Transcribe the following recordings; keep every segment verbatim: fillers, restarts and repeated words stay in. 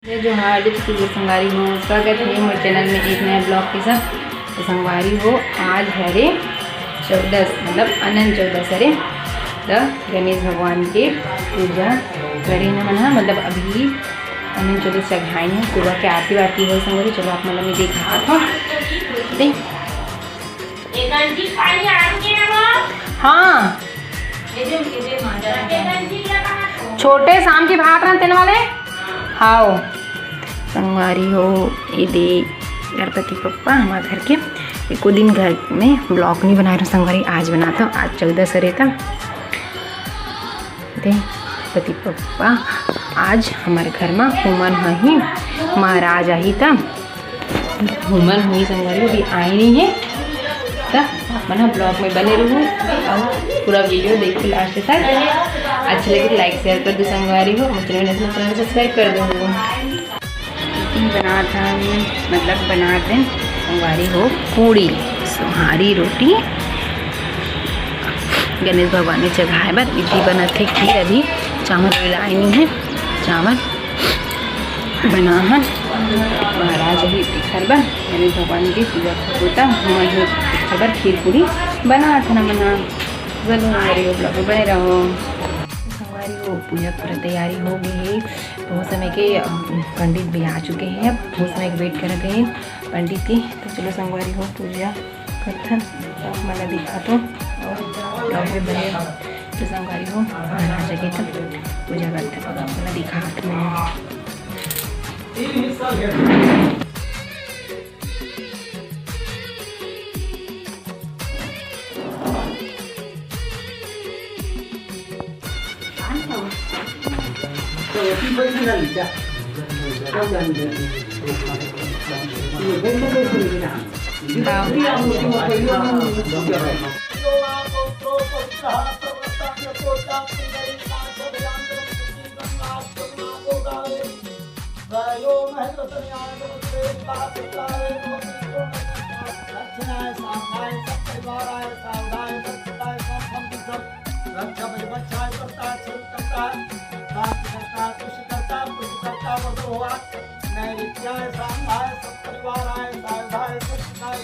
जय जोहार, जय छत्तीसगढ़ संगवारी हो, स्वागत हे मोर चैनल में एक नया ब्लॉग के साथ। तो संगवारी हो, आज हरे चौदस, मतलब अनंत चौदस हरे, तो गणेश भगवान के पूजा करे न मन ह, मतलब अभी अनंत चौदस चघाइन हे, सुबह के आरती वारती हो संगवारी। चलो आप मन ल मैं दिखात हूँ। देख, हाँ, छोटे शाम की भात रहन तेन वाले। हाओ संगवारी हो, ये दे गणपति बप्पा हमारे घर के। एको दिन घर में ब्लॉग नहीं बनाए रहो संगवारी, आज बनाता हूँ, आज चौदस हरे त। दे गणपति बप्पा, आज हमारे घर में हुमन होही, महाराज आही त हुमन होही संगवारी, अभी आए नहीं है। त आप मन ह ब्लॉग में बने रहू और पूरा वीडियो देखो लास्ट तक। अच्छा लगे तो लाइक शेयर कर दो संगवारी हो, और चैनल में नए हो तो चैनल सब्सक्राइब कर दो। टिफिन बनात हन, मतलब बनात हन संगवारी हो, पूड़ी, सोहारी रोटी गणेश भगवान में चघाए बर विधि बनत हे। खीर अभी चावल वावल आए नहीं है, चावल बना हन महाराज अभी दिखर बर, गणेश भगवान के पूजा होता, हमन दिखर बर खीर पूड़ी बनात हन। मना चलो हमारे वो ब्लॉग में बने रहो। संगवारी हो, पूजा पूरा तैयारी हो गई है। बहुत समय के, अम, पंडित भी आ चुके हैं, अब बहुत समय के वेट करत हैं पंडित के। तो चलो संगवारी हो, पूजा करथन, तो आप मन ला दिखाथों और ब्लॉग में बने रहो। तो संगवारी हो, महाराज के तो पूजा करथन, तो आप मन ला दिखात हूँ। दक्षिणाय सामगाय सपरिवाराय सावधाय सत्कृताय समसम दिशम रक्षाय विपक्षाय कर्ता क्षेत्रकर्ता प्राप्तिकर्ता तुष्टिकर्ता पुष्टिकर्ता वर्धो भवा। नैऋत्याय सामगाय सपरिवाराय सावधाय सत्कृताय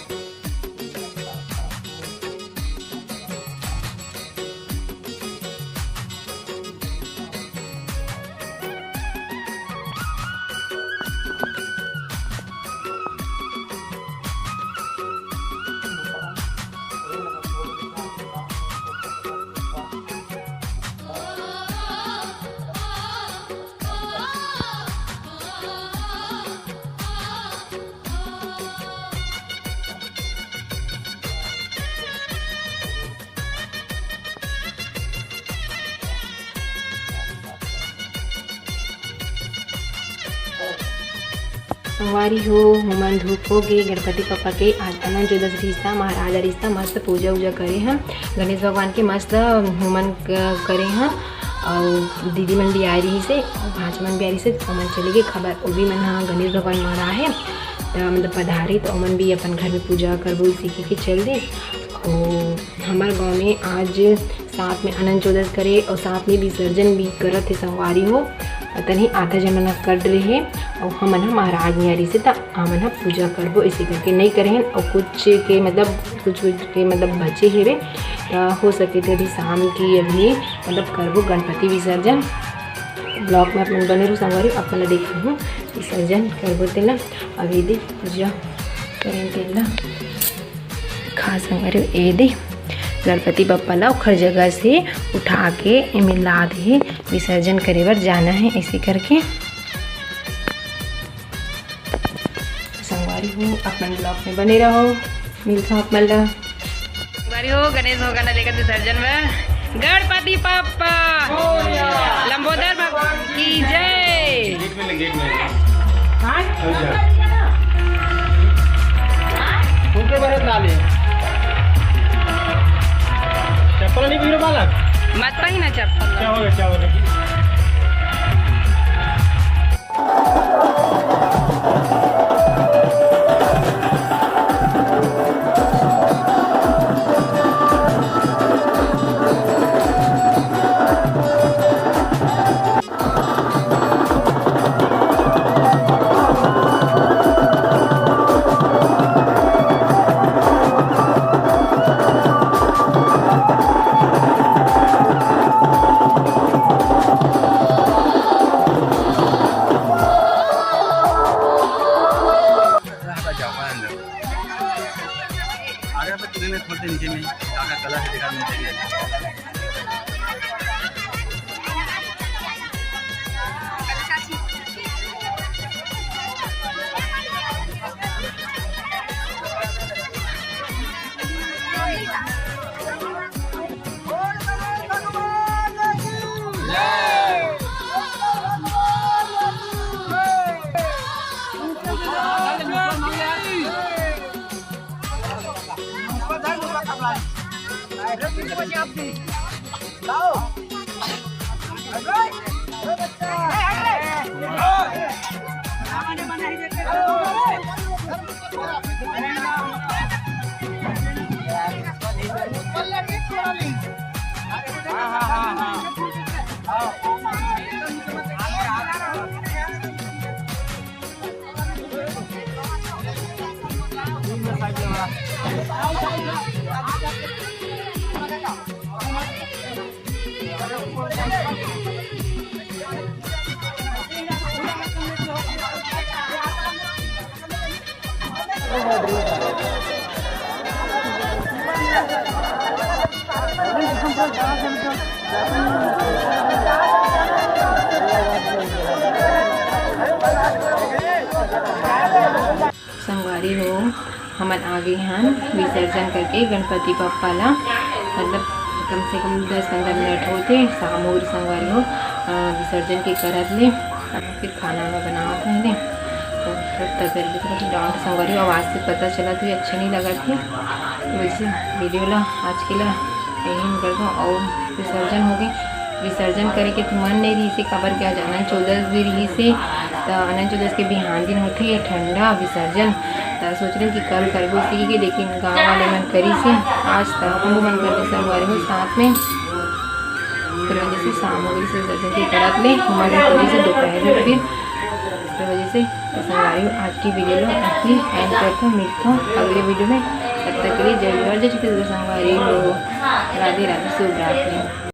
संगवारी हो, हुमन धूप हो गे गणपति बप्पा के। आज अनंत चौदस रिहिस त, महाराज आ रिहिस त, मस्त पूजा उजा करे हन गणेश भगवान के, मस्त हुमन क-, करे हन। अउ दीदी मन भी आए रिहिस हे, अउ भांचा मन भी आए रिहिस हे, ओमन चले गे, काबर ओ भी मन ह गणेश भगवान महाराज हे, त मतलब पधारे, त ओमन भी अपन घर में पूजा करबो, इसी के चल दे। अउ हमर गांव में आज साथ में अनंत चौदस करे अउ साथ में विसर्जन भी करत हे संगवारी हो। तनी आधा जन मन ह कर डरे हे अउ हमन ह महाराज नियारी से त हमन ह पूजा करबो, इसे करके नइ करे हन। अउ कुछ के मतलब, कुछ, कुछ के मतलब बचे हेवे, त हो सके त अभी शाम की अभी मतलब करबो गणपति विसर्जन। ब्लॉग में अपन बने रहू संगवारी, अपन ल देखहूँ विसर्जन करबो तेला। अभी दे पूजा करें तेला। खा संगवारी, ए दे गणपति बप्पा ला ओखर जगह से उठा के एमे लाद हे, विसर्जन करे बर जाना हे, ऐसे करके। संगवारी हो, अपन ब्लॉग में बने रहो, मिलता आप मन ला। संगवारी हो, गणेश भगवान ला लेकर विसर्जन में गणपति बप्पा लंबोदर भगवान की जय। गेट में ले, गेट में ले। हाँ? चल जा। उनके बरत ना ले। चप्पल नहीं पहिरो बालक? मत पहिना चप्पल। क्या हो गया, क्या हो गया? संगवारी हो, हमन आ गे हन विसर्जन करके गणपति बप्पा ला। मतलब कम से कम दस पंद्रह मिनट होथे, शाम हो गे संगवारी हो, अ, विसर्जन के करत ले। अब फिर खाना वाना बनावत हन, तो थोड़ा तबियत भी थोड़ा down संगवारी हो, आवाज़ से पता चलत हे अच्छा नहीं लगत हे। तो वैसे वीडियो ला आज के ला यही कर दो। और विसर्जन हो गे, विसर्जन करे के तो मन नहीं रहिस हे, काबर के आज अनंत चौदस भी रहिस हे, त अनंत चौदस के बिहान दिन होथे ठंडा विसर्जन। त सोच रहे कि कल करबो इसी के, लेकिन गाँव वाले मन करिस हे, आज त हमू मन कर दे संगवारी हो साथ में। तो वजह से शाम हो गे विसर्जन के करत ले, हमर भी करिस हे दोपहर में फिर। तो वजह से तो संगवारी हो आज की वीडियो ला अभी end करथों, मिलथों अगले वीडियो में। तब तक के लिए जय जोहार, जय छत्तीसगढ़ संगवारी हो, राधे राधे, शुभ रात्रि।